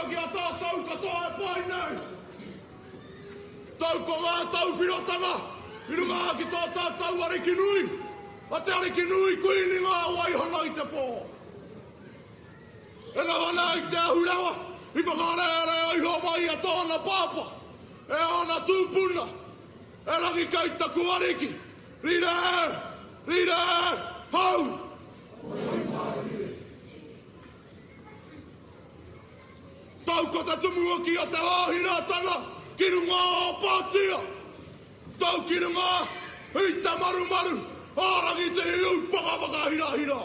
runga ki a tātou katoa e pai nei. Tau ko ngā tauwhirotanga i runga ki tō tātou Ariki nui, a te Ariki nui Kuini ngā waihanga i te pō. E noho ana i te ahurewa i whakarērea iho mai e tōna pāpā, e ōna tūpuna, e rangi kei taku Ariki, rire, rire, hau! Tau ko te tumuaki a Te Haahi Rātana ki runga o Pātia. Tau ki runga i te marumaru a Rangitihi Ūpaka Whakahirahira.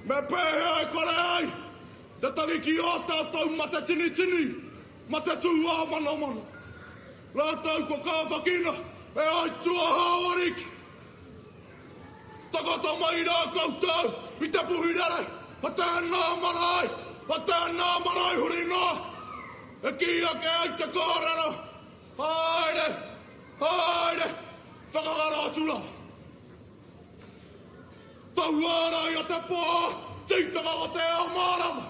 Me pēhea e kore ai te tangi ki ō tātou mate tinitini, mate tūāmanomano. Rātou kua kāwhakina e Aitua Hāwariki. Takata mai rā koutou i te puhi rere o tēnā marae, o tēnā marae huri noa, e kī ake ai te kōrero, haere, haere, whakangaro atu rā. Tauārai a te pō, tītanga o te ao mārama,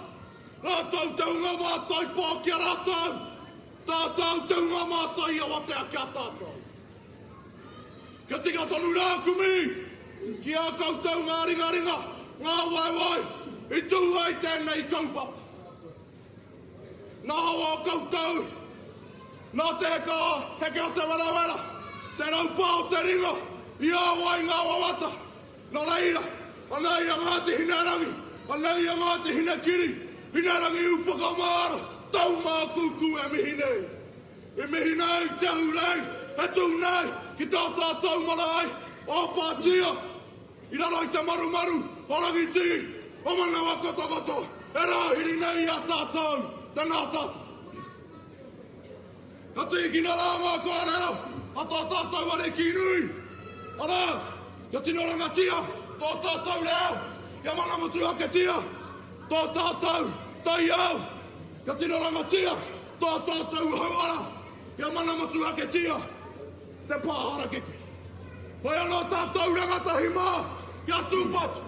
rātou te hunga mātai pō ki a rātou, tātou te hunga mātai awatea ki a tātou. Kia tika tonu rā aku mihi ki ā koutou ngā ringaringa, ngā waewae i tū ai tēnei kaupapa. Nā ō koutou, nā te heka heke o te werawera, te raupā o te ringa i ao ai ngā wawata. Nā reira, anei a Ngāti Hinerangi, anei a Ngāti Hinekiri, Hinerangi ūpoko māra, tau mākūkū e mihi nei. I mihi nei te ahurei e tū nei ki tō tātou marae o Pātia i raro i te marumaru o Rangitihi, o Manawa Kotokoto e rāhiri nei i a tātou. Tēnā tātou. Ka tīkina rā ngā kōrero a tō tātou Ariki nui, arā, kia tino rangatira tō tātou reo, kia mana motuhaketia tō tātou taiao, kia tino rangatira Tō tātou hauora kia mana motuhaketia te pā harakeke. Hoi anō tātou rangatahi mā kia tūpato.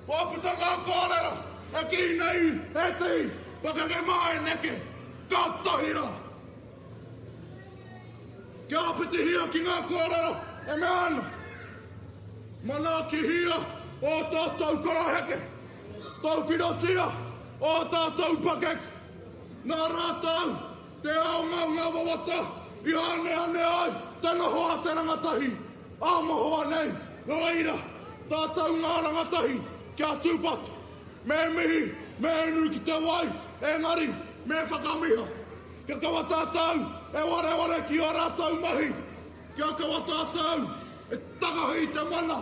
Kua puta ngā kōrero e kī nei ētehi pakeke mā e neke, kātahi rā. Kia āpitihia ki ngā kōrero e mea ana, manaakihia ō tātou koroheke, tauwhirotia ō tātou pakeke. Nā rātou te aongaonga wawata i āneane ai te noho a te rangatahi ā mohoa nei. Nō reira, tātou ngā rangatahi, kia tūpato. Me mihi, me inu ki te wai, engari, me whakamiha. Kia kaua tātou e wareware ki ā rātou mahi, kia kaua tātou e takahi i te mana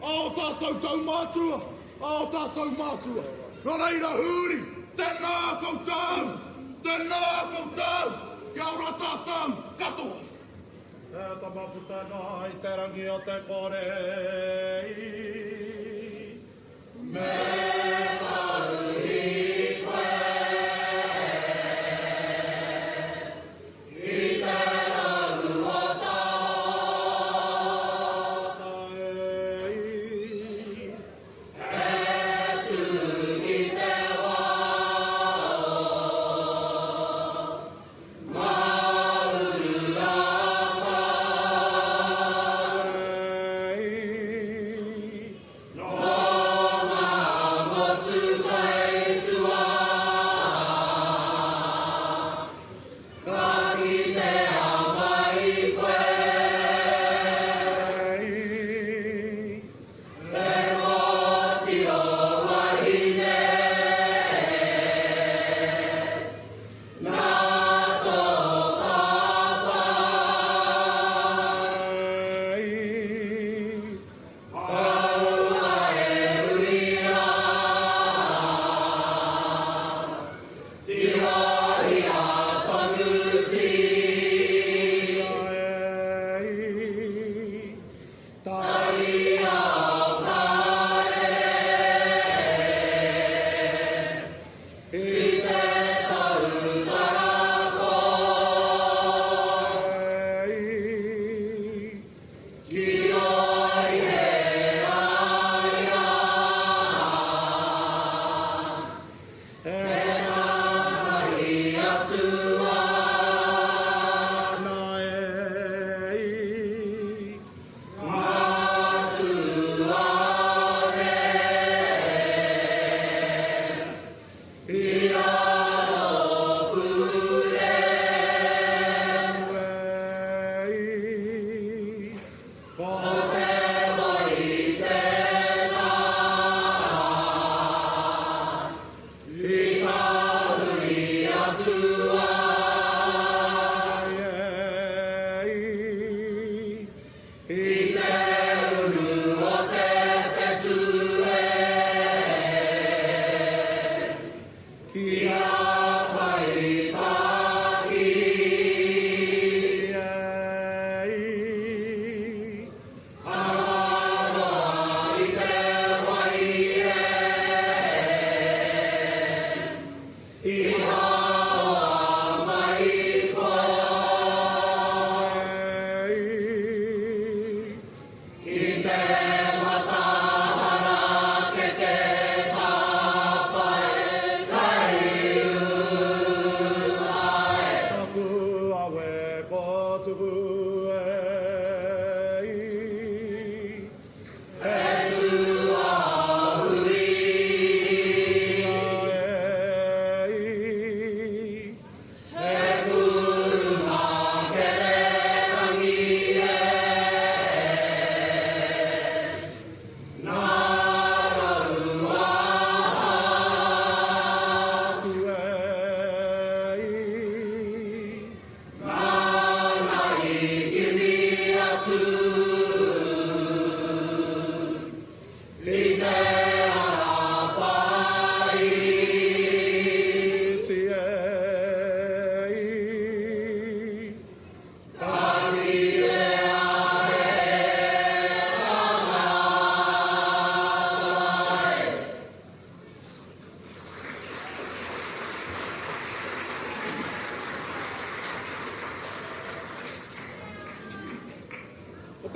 a ō tātou kaumātua, a ō tātou mātua. Nō reira huri, tēnā koutou, tēnā koutou, kia ora tātou katoa. E tama puta noa i te rangi o te kore i. Me tahuri koe i te raru o Tata e i. E tū ki te wao, mauru rākau. E i. Nō ngā motu.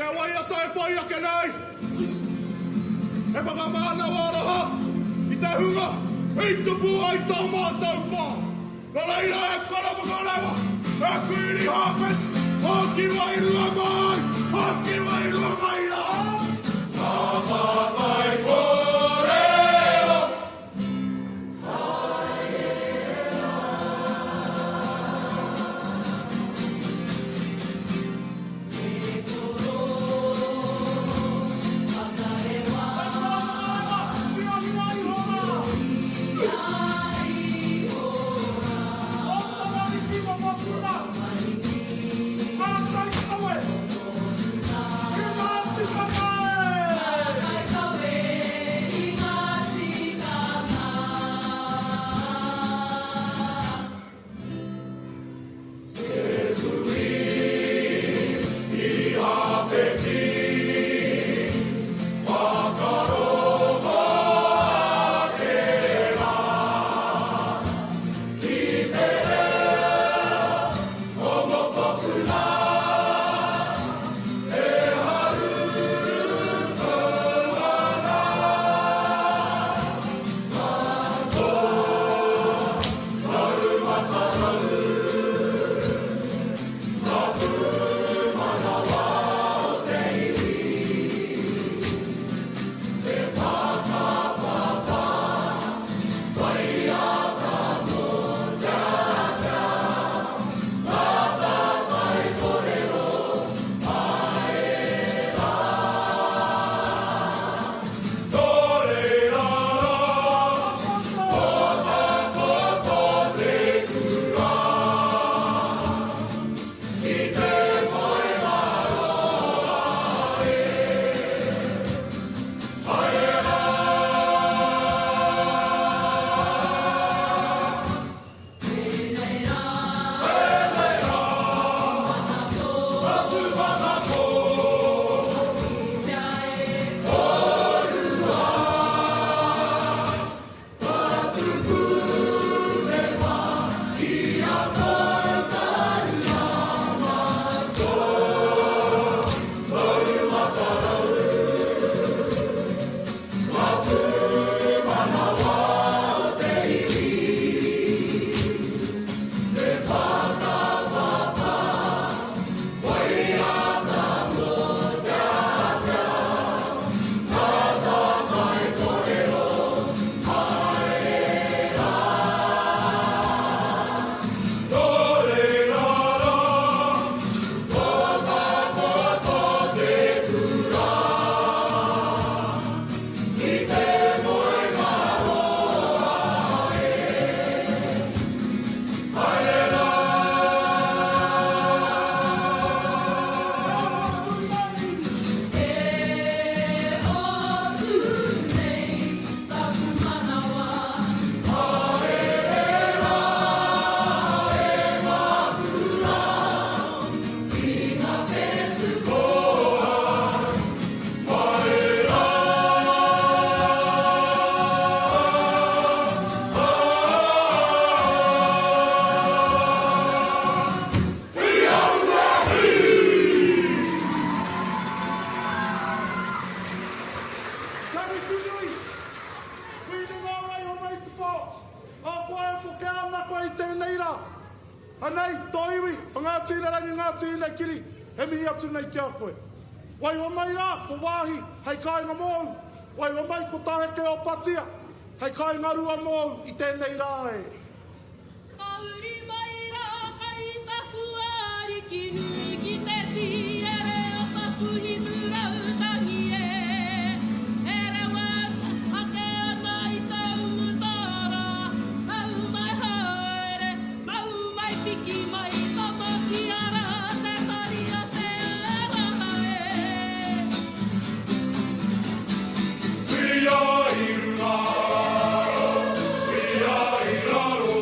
Te waiata e whai ake nei, he whakamānawa aroha i te hunga i tupu ai tō mātou pā. Nō reira e koro whakarewa, e Kuini Hawkins, hoki wairua mai, hoki wairua mai rā. Ngā tātai kōrero. Ka uri mai rā kai taku ariki nui ki te tīere o taku hinu rautangi e. E rewa ake ana i te umu tara, mau mai haere, mau mai piki mai tama ki ara te tari o te aroha e. Whia i runga, whia i raro.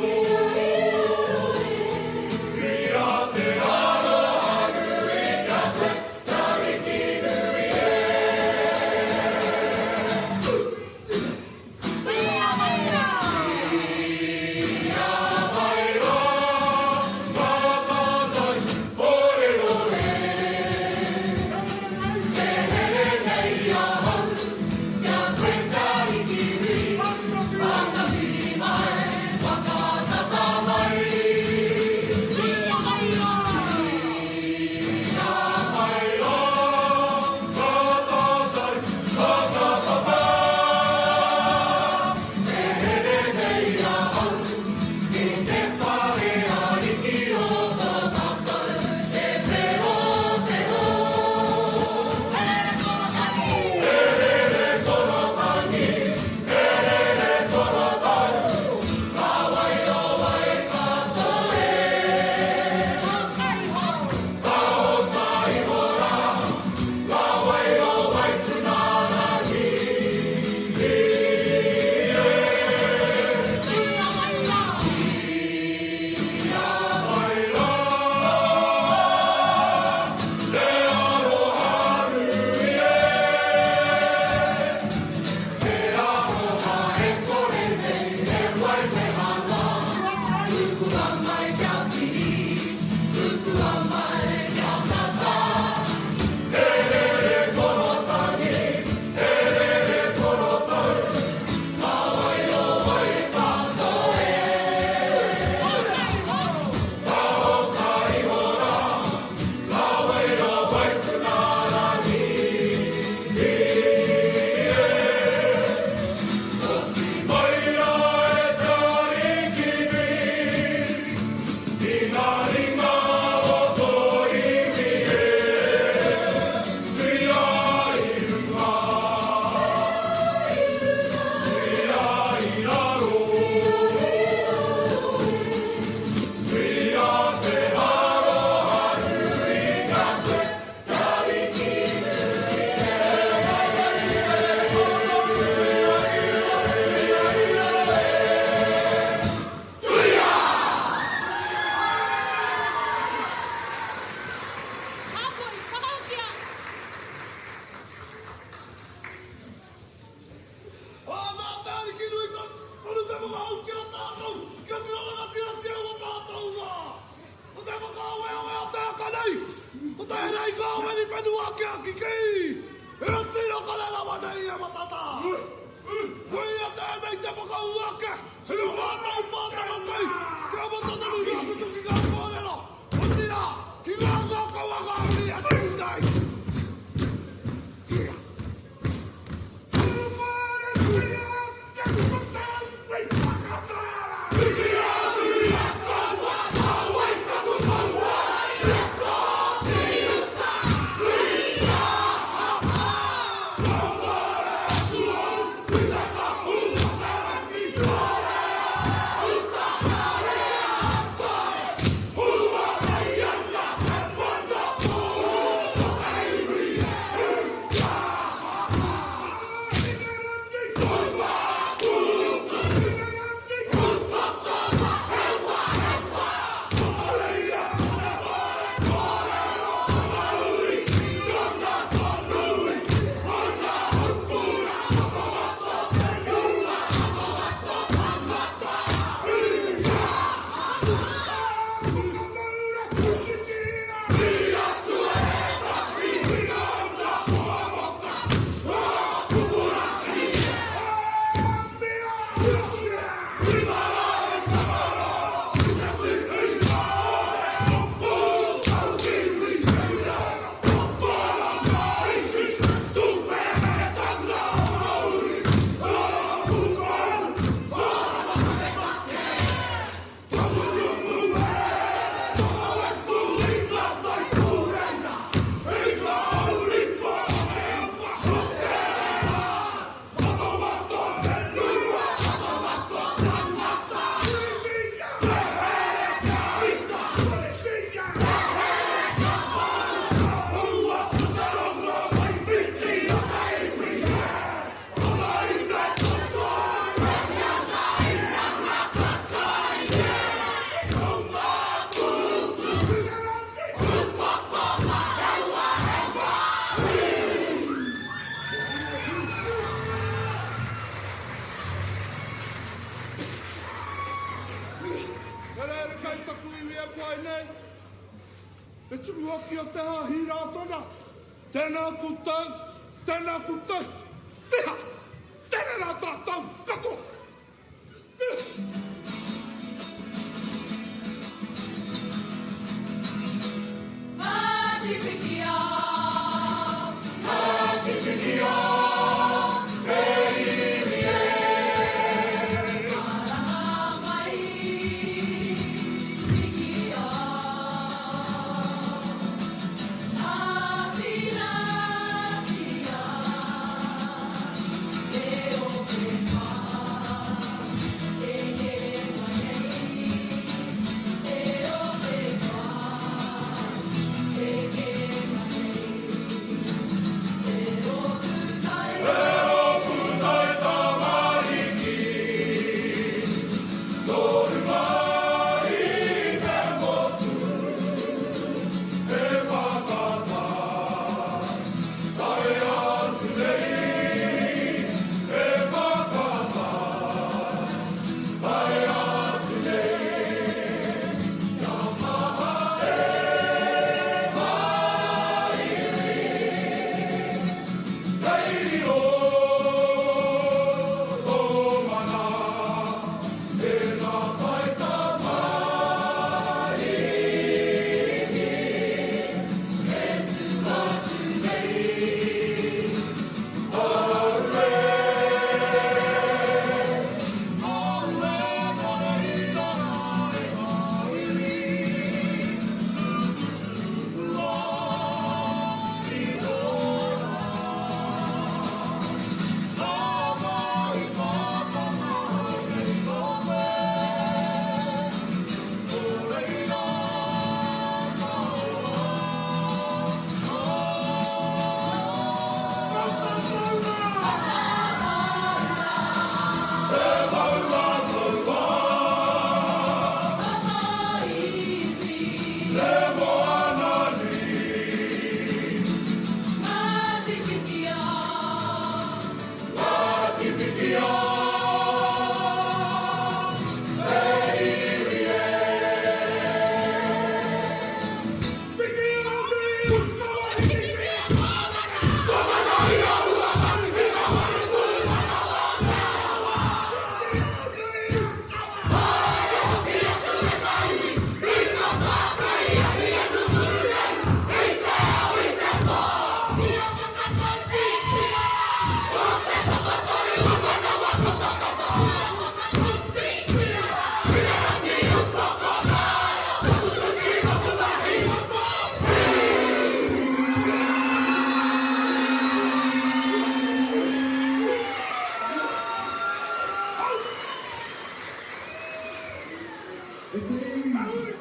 E te iwi.